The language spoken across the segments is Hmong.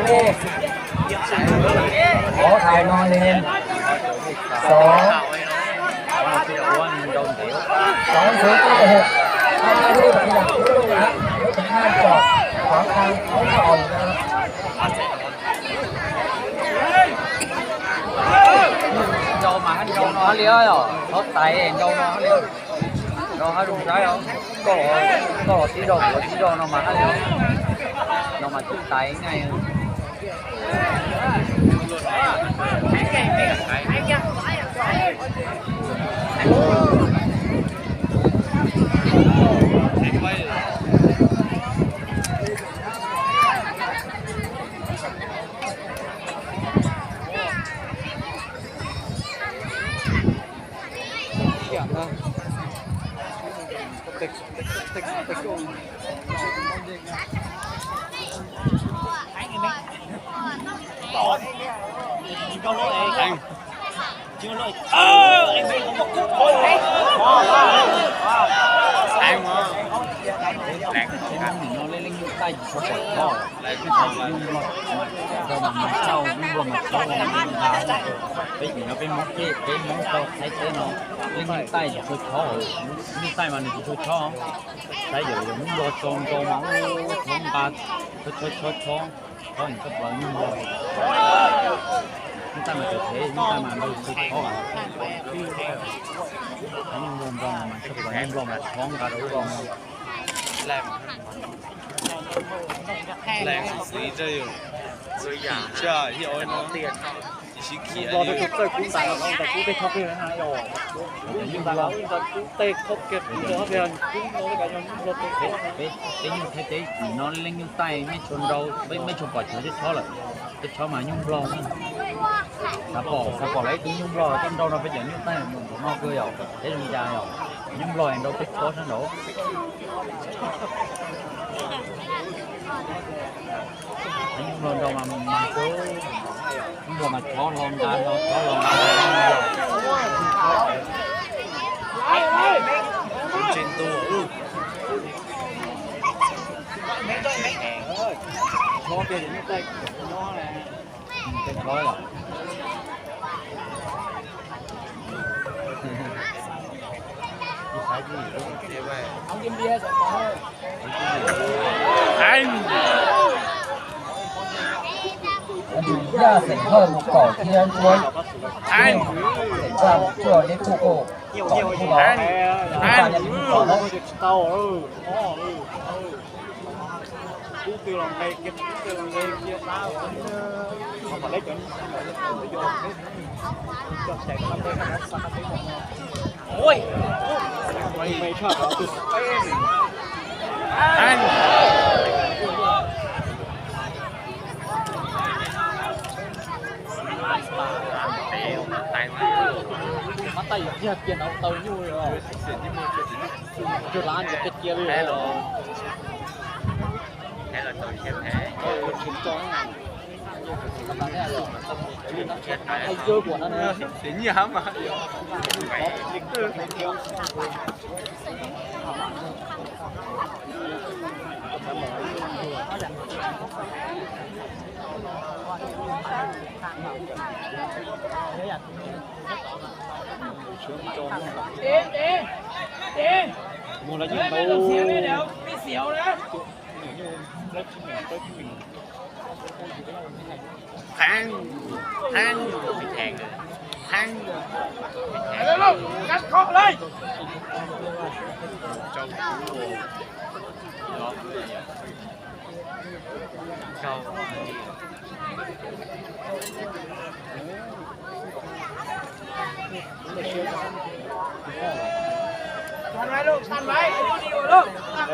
Ổ thầy no lên sáu, sáu số có một, hai mươi bảy là cuối luôn hả? Hai chọn khoảng hai bốn ổ. Nrau mas hab nrau no hab li os, thov tais nrau no hab li os. Nrau hab zoo saib os. Koj los tib zog, kuv los tib zog no mas hab li os. No mas tub tais nqaij. Peb nim no peb Hmoob tau Thaib teb no, leej nyuj taij tsis tshua chob, nyuj taij mas nws tsis tshua chob. Saib yawm yawm Hmoob Nplog tso nrau mas ub, chob nqa, chob chob chob chob, chob nws txoj plaws nyuj Nplog. Nyuj taij mas tsis thev, nyuj taij mas nrau tsis tshua chob. Nyuj Nplog nrau mas txoj plaws nyuj Nplog mas chob nqa rau ub rau no. Nplog rau tus txawj kub ntais no los ntawm kub tej khob kiag na yog, kub ntais los ntawm kub tej khob kiag kub ntais los ntawm kub no tej kav yog Nplog tej khob. Peb nyuj Thaib teb nim no leej nyuj taij mej tshua nrau, mej tshua pom chob chob lawm. Tej chob mas nyuj Nplog. Xav pom, xav pom lawv ib tug nyuj Nplog coj nrau no peb cov nyuj taij mus nkaum no kawg yom, peb zoo cas yom. Nyuj Nplog nrau tej chob sab nraud. Nyuj Nplog nrau mas mas kawg. Nyuj Nplog mas chob hlo nqa hlo, chob hlo nqa hlo. Tsev ntua. Chob tiag, tej chob yom. Yaj xeem Hawj mus kaum thiab ntsuab, xeem Vaj mus cuaj deb puj kaum, kaum thiab los, ib paj yaj li mus tod na. Kub twg los nqe kiag, kub twg los nqe kiag tab. Ho mam leb cov, cov cais qab teb, qab teb no. Ui, me tshaj qhov twg. Mab tais yog kiag ntaub tau nyuj li os. Tsuas lav ntiav kiag cia li os. Nyiaj mas. Mus lawv yeej tau. Thang, thang, thang, thang.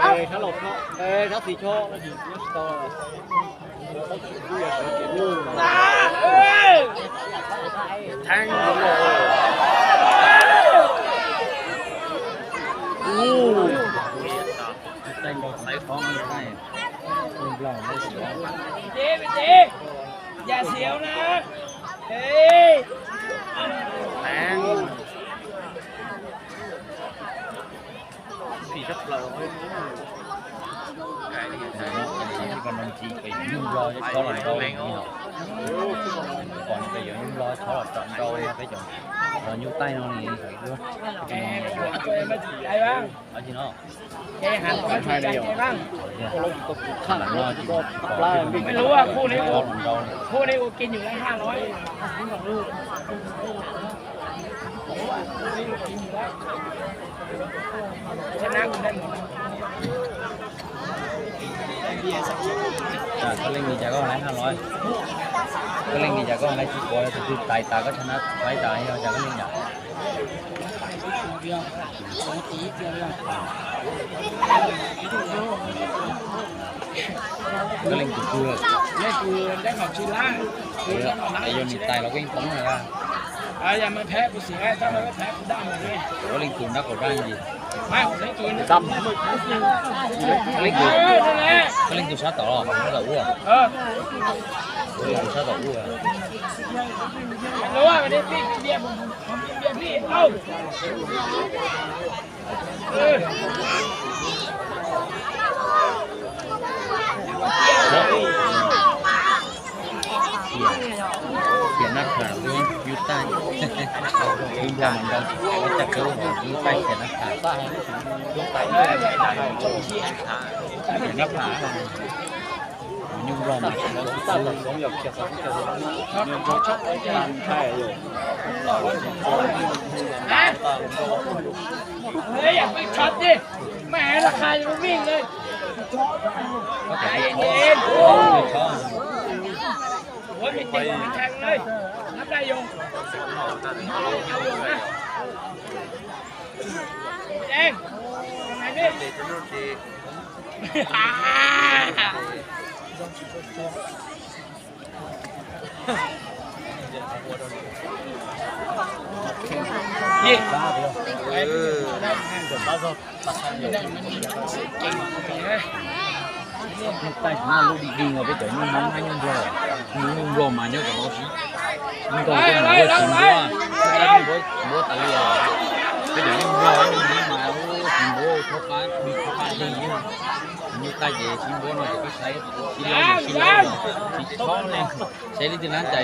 Ê, sab laug, ê, sab xis chob, theeb. Yam xaiv na. Phim tshaj plaws. Koj nug txiv pem nyuj nplog chob los nrau li no. Pom pem yuav nyuj nplog chob los nrau no peb cov nyuj taij no li. Tsis no. Tsis no, tsis pom chob los nrau li. Koj leej li cas koj hais haj los. Koj leej li cas koj hais tsis pom tus twg tais tas koj tshaj na tais tas yog cas koj leej yom. Koj leej tus twg? Es yog nws tais los koj yeej poob na. Koj leej tus nrab qaum daj li. Koj leej tus sab tom los sab tom ub. Koj leej tus sab tom ub. Tiam nab pham yub taij, yub nplog mas nrau, ua cas kawg yub taij tiam nab pham, tiam nab pham, nyuj nplog mas. Nyuj taij tsis muaj lub dig dig no peb cov nyuj Hmoob hab nyuj nplog, nyuj nplog mas nyob tom no xwb. Nyuj nplog mas tsis npuab, nyuj taij npuab, npuab tas li os. Peb cov nyuj nplog nyuj Hmoob mas tsis npuab, thaub qab dig thaub qab dig. Nyuj taij ces tsis npuab no ces koj saib sib laub sib laub, tsis chob li. Saib leej twg lab cas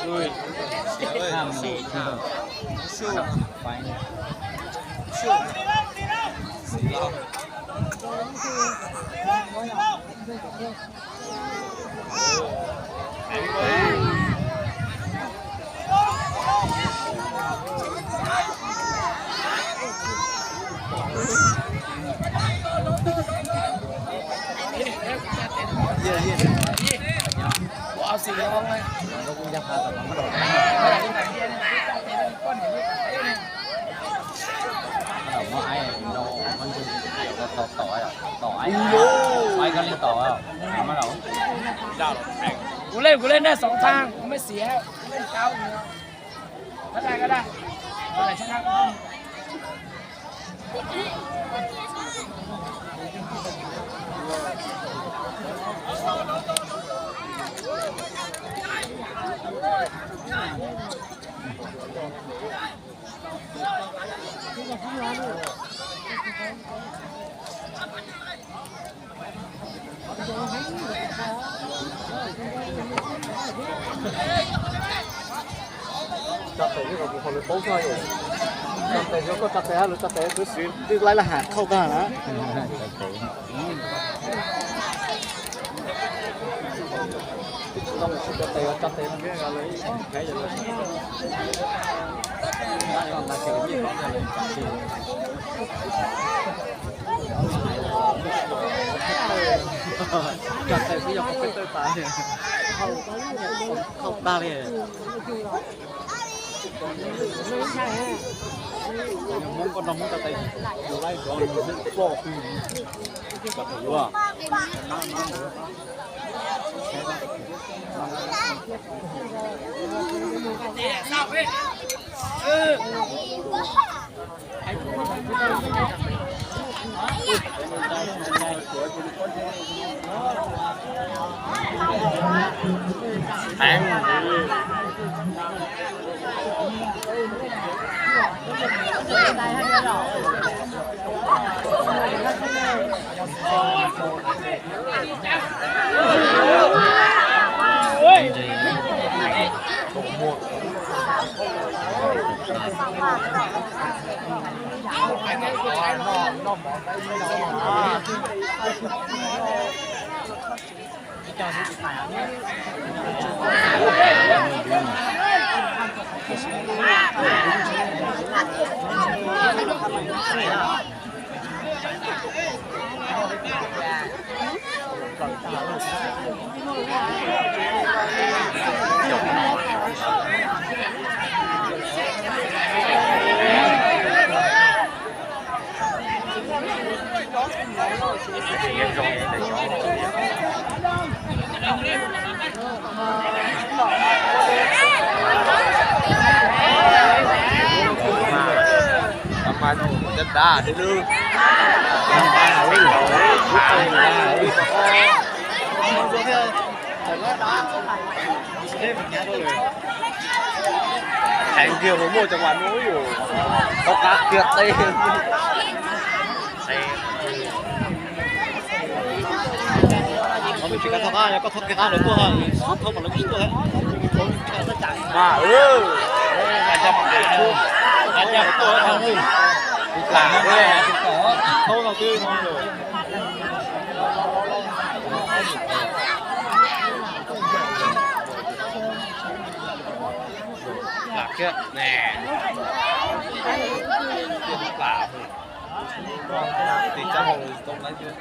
zoo leej twg ces no. Kuv len, kuv len naj xoov thaaj, kuv mej xiav, kuv len tau. Ko da, ko da. Tsa tes, yog kuv qhov lawv paub tag, tsa tes, yog koj tsa tes hab lawv tsa tes, twb xwv twb laib laj ham thauj tag na. Tsa tes, tsa tes. Tsa tes xwb yog peb tawg tas, thauj tag li. Hmoob koj nrog Hmoob tsa tes, yus laib zov yus Hmoob ploj xwb. Heev tiag, muaj cov vas no yus tau qab kiag teb. Koj tsis kav thov qab, yog koj thov kiag qab lawv tuaj, tsis thov mas lawv tsis tuaj. Mas, lam, thauj no twb no. Lam kiag ne. Lam. Tim cov hauv tau lawm thiab.